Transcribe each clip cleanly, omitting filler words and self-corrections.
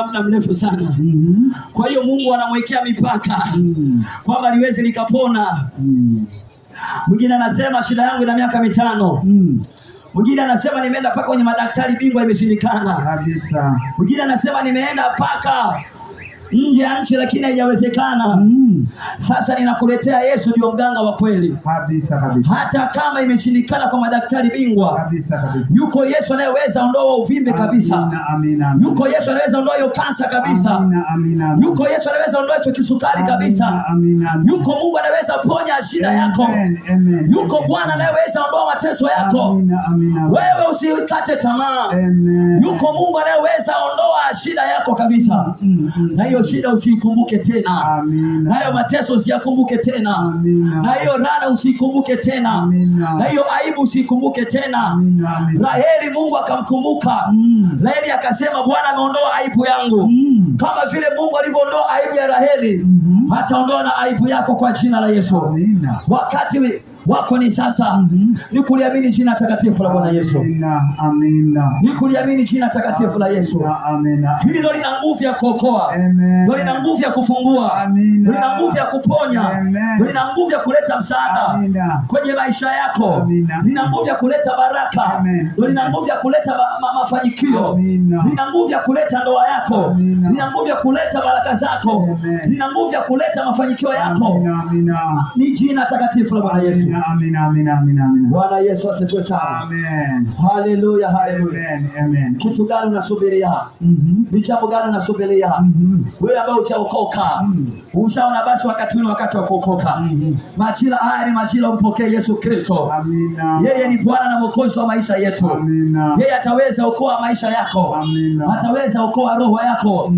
Muda mrefu sana. Kwa hiyo Mungu anamwekea mipaka kwamba liweze likapona. Mwingine anasema shida yangu ina miaka 5. Mwingine anasema nimeenda mpaka kwenye madaktari bingwa imeshindikana. Kabisa. Mwingine anasema nimeenda mpaka nje ya nchi lakini haijawezekana. Sasa ninakuletea Yesu, ndio mganga wa kweli. Kabisa kabisa. Hata kama imeshindikana kwa madaktari bingwa, Kabisa kabisa. yuko Yesu anayeweza ondoa uvimbe kabisa. Amina, amina, amina. Yuko Yesu anaweza ondoa hiyo kansa kabisa. Amina, amina, amina. Yuko Yesu anaweza ondoa hicho kisukari kabisa. Amina, amina, amina. Yuko Mungu anaweza ponya shida yako. Amen, amen. Yuko Bwana anayeweza ondoa mateso yako. Amina, amina. Wewe usikate tamaa. Amen. Yuko Mungu anayeweza ondoa shida yako kabisa. Na hiyo shida usiikumbuke tena. Amina. Na hiyo mateso usiyakumbuke tena. Amina. Na hiyo rana usiikumbuke tena. Amina. Na hiyo aibu usiikumbuke tena. Amina, amina. Raheli Mungu akamkumbuka. Raheli akasema Bwana ameondoa aibu yangu. Kama vile Mungu alivyoondoa aibu ya Raheli, hataondoa na aibu yako kwa jina la Yesu. Amina. Wakati wako ni sasa. Ni kuliamini jina takatifu la Bwana Yesu. Amina, amina. Ni kuliamini jina takatifu la Yesu. Amina. Hili ndio lina nguvu ya kuokoa. Amen. Ndio lina nguvu ya kufungua. Amina. Ndio lina nguvu ya kuponya. Amen. Ndio lina nguvu ya kuleta msaada Amina. kwenye maisha yako. Amina. Lina nguvu ya kuleta baraka. Amen. Ndio lina nguvu ya kuleta mafanikio. Amina. Lina nguvu ya kuleta ndoa yako. Amina. Lina nguvu ya kuleta baraka zako. Amen. Lina nguvu ya kuleta mafanikio yako. Amina, amina. Ni jina takatifu la Bwana Yesu. Amina, amina, amina, amina, amina. Bwana Yesu asifiwe sana. Amen. Haleluya, haleluya. Amen, amen. Kitu gani unasubiria? Ni jambo gani unasubiria? Wewe ambao hujaokoka, ushaona basi wakati huu ni wakati wa kuokoka. Majira haya ni majira umpokee Yesu Kristo. Amina. Yeye ni Bwana na Mwokozi wa maisha yetu. Amina. Yeye ataweza okoa maisha yako. Amina. Ataweza okoa roho yako.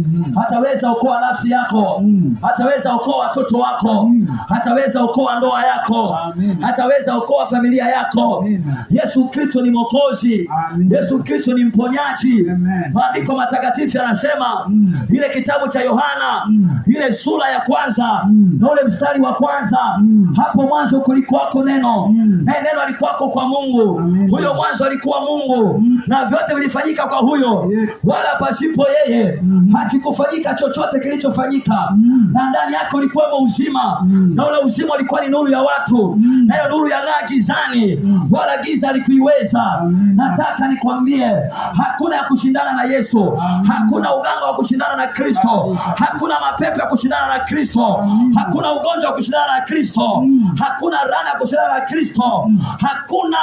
Ataweza okoa nafsi yako. Ataweza okoa watoto wako. Ataweza okoa ndoa yako. Amina. Ataweza okoa familia yako. Amina. Yesu Kristo ni Mwokozi. Amina. Yesu Kristo ni mponyaji. Amen. Maandiko matakatifu yanasema ile kitabu cha Yohana ile sura ya kwanza na ule mstari wa kwanza, hapo mwanzo kulikuwako neno, naye neno alikuwako kwa Mungu. Amina. Huyo mwanzo alikuwa Mungu, na vyote vilifanyika kwa huyo, Yes. wala pasipo yeye hakikufanyika chochote kilichofanyika. Na ndani yake ulikuwemo uzima, na ule uzima ulikuwa ni nuru ya watu, nayo nuru yang'aa gizani, wala giza halikuiweza. Nataka nikwambie, hakuna ya kushindana na Yesu, hakuna uganga wa kushindana na Kristo, hakuna mapepo ya kushindana na Kristo, hakuna ugonjwa wa kushindana na Kristo, hakuna rana ya kushindana na Kristo, hakuna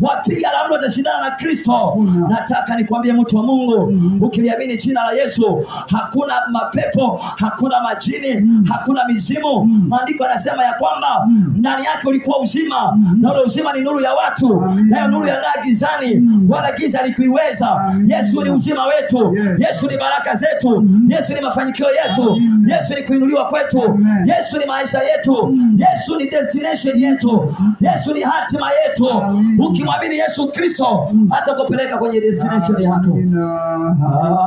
wapiga ramli watashindana na Kristo. Nataka nikwambie mtu wa Mungu, ukiliamini jina la Yesu, hakuna mapepo, hakuna majini, hakuna mizimu. Maandiko yanasema ya kwamba ndani yake ulikuwa uzima, na ule uzima ni nuru ya watu, nayo nuru yang'aa gizani, wala giza halikuiweza. Yesu ni uzima wetu, Yes. Yesu ni baraka zetu, Yesu ni mafanikio yetu, Yesu ni kuinuliwa kwetu, Amen. Yesu ni maisha yetu, Yesu ni destination yetu, Yesu ni hatima yetu. Ukimwamini Yesu Kristo atakupeleka kwenye destination yako. Amina.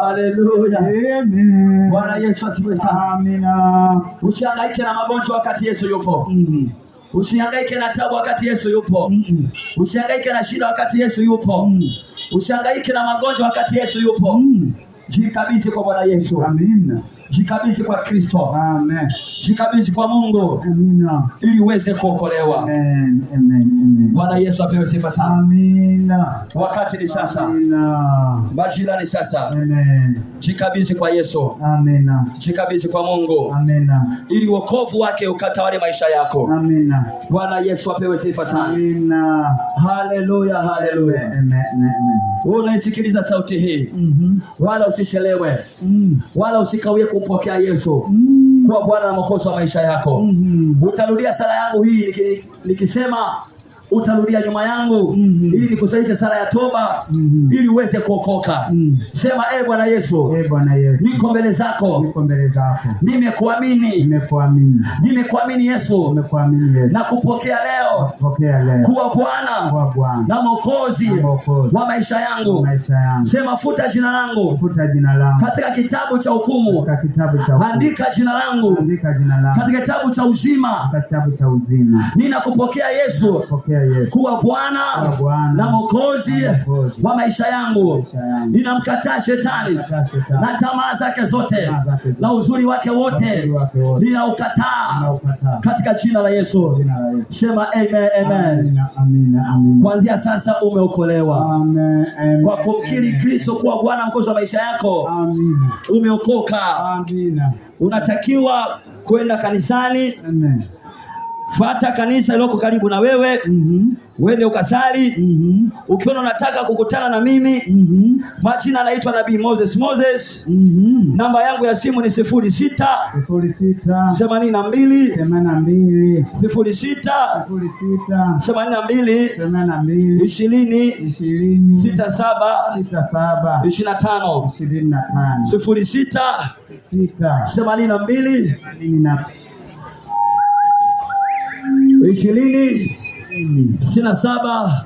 Haleluya. Amen. Bwana Yesu asifiwe sana. Amina. Usihangaike na magonjwa wakati Yesu yupo. Usihangaike na tabu wakati Yesu yupo. Usihangaike na shida wakati Yesu yupo. Usihangaike na magonjwa wakati Yesu yupo. Jikabidhi kwa Bwana Yesu. Amina. Jikabidhi kwa Kristo. Amen. Jikabidhi kwa Mungu Amina. ili uweze kuokolewa. Amen. Amen. Amen. Bwana Yesu apewe sifa sana. Amina. Wakati ni sasa, Amina. majira ni sasa. Amen. Jikabidhi kwa Yesu, Amina. jikabidhi kwa Mungu Amina. ili wokovu wake ukatawale maisha yako. Amina. Bwana Yesu apewe sifa sana. Amina. Haleluya, haleluya. Amen. Amen. Wewe unaisikiliza sauti hii, wala usichelewe, wala usikawie kumpokea Yesu kuwa Bwana na Mwokozi wa maisha yako. Utarudia sala yangu hii nikisema utarudia nyuma yangu ili nikusaidie sala ya toba ili uweze kuokoka. Sema, e Bwana Yesu, Ee Bwana Yesu, niko mbele zako, niko mbele zako, nimekuamini, nimekuamini, nimekuamini Yesu nimekuamini Yesu, na kupokea leo pokea leo kuwa Bwana kwa Bwana na Mwokozi na Mwokozi wa maisha yangu. maisha yangu. Sema, futa jina langu Futa jina langu katika kitabu cha hukumu, katika kitabu cha hukumu, andika jina langu andika jina langu katika kitabu cha uzima. katika kitabu cha uzima. Ninakupokea Yesu Pokea Yesu kuwa Bwana kuwa Bwana na Mwokozi na Mwokozi wa maisha yangu. maisha yangu. Ninamkataa shetani Ninamkataa shetani na tamaa zake zote tamaa zake zote na uzuri wake wote, uzuri wake wote. ninaukataa Ninaukataa katika jina la Yesu. jina la Yesu. Sema amen, amen. Amina, amina, amina. Kuanzia sasa umeokolewa Amen, amen, kwa kumkiri amen. Kristo kuwa Bwana Mwokozi wa maisha yako. Amina. Umeokoka, Amina. unatakiwa kwenda kanisani. Amen. Fata kanisa iliyoko karibu na wewe, uende ukasali. Ukiona unataka kukutana na mimi, majina anaitwa Nabii Moses Moses. Namba yangu ya simu ni 06 06 82 82 06 06 82 82 20 20 67 67 25 25 06 6 82 82 20 67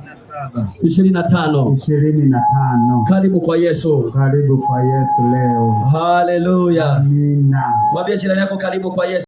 25. 25. Karibu kwa Yesu. Karibu kwa Yesu leo. Haleluya. Amina. Mwambie jirani yako karibu kwa Yesu.